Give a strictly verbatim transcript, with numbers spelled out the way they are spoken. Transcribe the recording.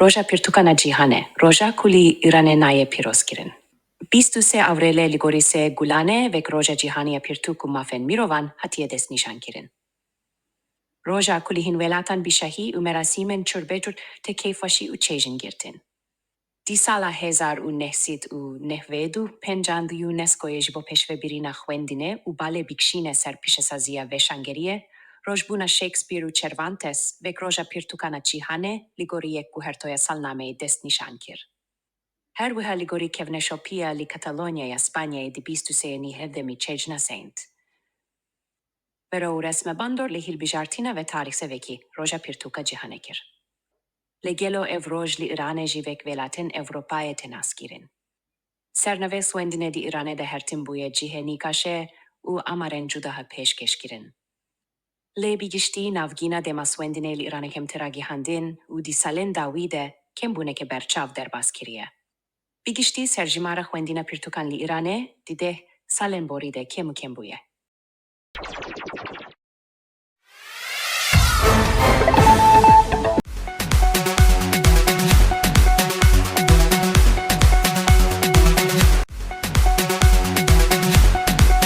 Roja Pirtûkan a Cîhanê, roja ku li Îranê nayê pîrozkirin. Bîst û sê Ewrêlê li gorî sê Gulane wek Roja Cîhanî ya Pirtûk û Mafên Mirovan hatiye destnîşankirin. Roja ku li hin welatan bi şahî û merasîmên çurbecur tê keyfweşî û çêjin girtin. Di sala hezar û neh sed û newed û pêncan di UNESCOyê ji bo pêşvebirîna xwendinê û balê bikişîne ser pîşesaziya vêşangeriyê, rojbûna Shakespeare û Cervantes wek Roja Pirtûkan a Cîhanê li gorî yek guhertoya salnameyê destnîşan kir. Her wiha li gorî kevneşopiya li Katalonyaya Spanyayê di bîst û sêyê Nîvdemî Çêcna Saint. Vero û resme bandor li hilbijartina ve tarîxsevekî Roja Pirtûka Cîhanê kir. Lê gelo ev roj li Îranê jî wek welatên Ewropayê tê naskirin? Sernivê xwendinê di Îranê de her tim bûye cihê nîqaşê û amarên cuda ha pêşkêş kirin. Lê bi giştî navgîna dema xwendinê li Îranê kemtir a gihandin û di salên dawî de kêmbûneke berçav derbas kiriye. Bi giştî serjimara xwendina pirtûkan li Îranê di deh salên borî de kêm û kêm bûye.